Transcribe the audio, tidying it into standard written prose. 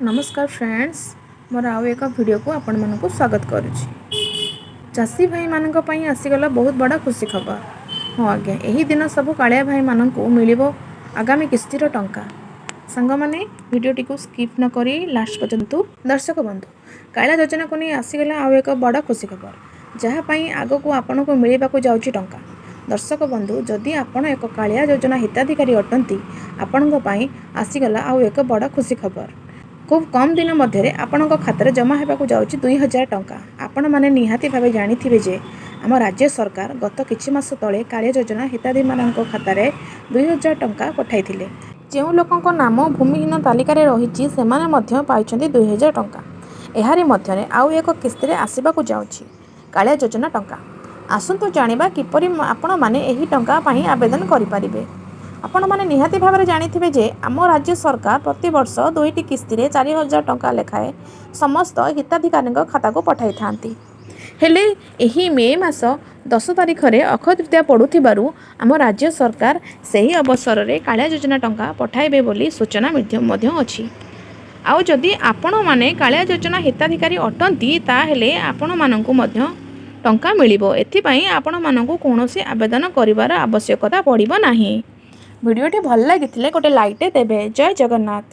ନମସ୍କାର ଫ୍ରେଣ୍ଡସ୍, ମୋର ଆଉ ଏକ ଭିଡ଼ିଓକୁ ଆପଣମାନଙ୍କୁ ସ୍ୱାଗତ କରୁଛି। ଚାଷୀ ଭାଇମାନଙ୍କ ପାଇଁ ଆସିଗଲା ବହୁତ ବଡ଼ ଖୁସି ଖବର। ହଁ ଆଜ୍ଞା, ଏହି ଦିନ ସବୁ କାଳିଆ ଭାଇମାନଙ୍କୁ ମିଳିବ ଆଗାମୀ କିସ୍ତିର ଟଙ୍କା। ସାଙ୍ଗମାନେ, ଭିଡ଼ିଓଟିକୁ ସ୍କିପ୍ ନ କରି ଲାଷ୍ଟ ପର୍ଯ୍ୟନ୍ତ। ଦର୍ଶକ ବନ୍ଧୁ, କାଳିଆ ଯୋଜନାକୁ ନେଇ ଆସିଗଲା ଆଉ ଏକ ବଡ଼ ଖୁସି ଖବର, ଯାହା ପାଇଁ ଆଗକୁ ଆପଣଙ୍କୁ ମିଳିବାକୁ ଯାଉଛି ଟଙ୍କା। ଦର୍ଶକ ବନ୍ଧୁ, ଯଦି ଆପଣ ଏକ କାଳିଆ ଯୋଜନା ହିତାଧିକାରୀ ଅଟନ୍ତି, ଆପଣଙ୍କ ପାଇଁ ଆସିଗଲା ଆଉ ଏକ ବଡ଼ ଖୁସି ଖବର। ଖୁବ୍ କମ୍ ଦିନ ମଧ୍ୟରେ ଆପଣଙ୍କ ଖାତାରେ ଜମା ହେବାକୁ ଯାଉଛି 2000 ଟଙ୍କା। ଆପଣମାନେ ନିହାତି ଭାବେ ଜାଣିଥିବେ ଯେ ଆମ ରାଜ୍ୟ ସରକାର ଗତ କିଛି ମାସ ତଳେ କାଳିଆ ଯୋଜନା ହିତାଧିକାରୀମାନଙ୍କ ଖାତାରେ 2000 ଟଙ୍କା ପଠାଇଥିଲେ। ଯେଉଁ ଲୋକଙ୍କ ନାମ ଭୂମିହୀନ ତାଲିକାରେ ରହିଛି, ସେମାନେ ମଧ୍ୟ ପାଇଛନ୍ତି 2000 ଟଙ୍କା। ଏହାରି ମଧ୍ୟରେ ଆଉ ଏକ କିସ୍ତିରେ ଆସିବାକୁ ଯାଉଛି କାଳିଆ ଯୋଜନା ଟଙ୍କା। ଆସନ୍ତୁ ଜାଣିବା କିପରି ଆପଣମାନେ ଏହି ଟଙ୍କା ପାଇଁ ଆବେଦନ କରିପାରିବେ। ଆପଣମାନେ ନିହାତି ଭାବରେ ଜାଣିଥିବେ ଯେ ଆମ ରାଜ୍ୟ ସରକାର ପ୍ରତିବର୍ଷ ଦୁଇଟି କିସ୍ତିରେ 4000 ଟଙ୍କା ଲେଖାଏଁ ସମସ୍ତ ହିତାଧିକାରୀଙ୍କ ଖାତାକୁ ପଠାଇଥାନ୍ତି। ହେଲେ ଏହି ମେ ମାସ 10 ତାରିଖରେ ଅକ୍ଷୟ ତୃତୀୟା ପଡ଼ୁଥିବାରୁ ଆମ ରାଜ୍ୟ ସରକାର ସେହି ଅବସରରେ କାଳିଆ ଯୋଜନା ଟଙ୍କା ପଠାଇବେ ବୋଲି ସୂଚନା ମଧ୍ୟ ଅଛି। ଆଉ ଯଦି ଆପଣମାନେ କାଳିଆ ଯୋଜନା ହିତାଧିକାରୀ ଅଟନ୍ତି, ତାହେଲେ ଆପଣମାନଙ୍କୁ ମଧ୍ୟ ଟଙ୍କା ମିଳିବ। ଏଥିପାଇଁ ଆପଣମାନଙ୍କୁ କୌଣସି ଆବେଦନ କରିବାର ଆବଶ୍ୟକତା ପଡ଼ିବ ନାହିଁ। ଭିଡ଼ିଓଟି ଭଲ ଲାଗିଥିଲେ ଗୋଟେ ଲାଇକ୍ଟେ ଦେବେ। ଜୟ ଜଗନ୍ନାଥ।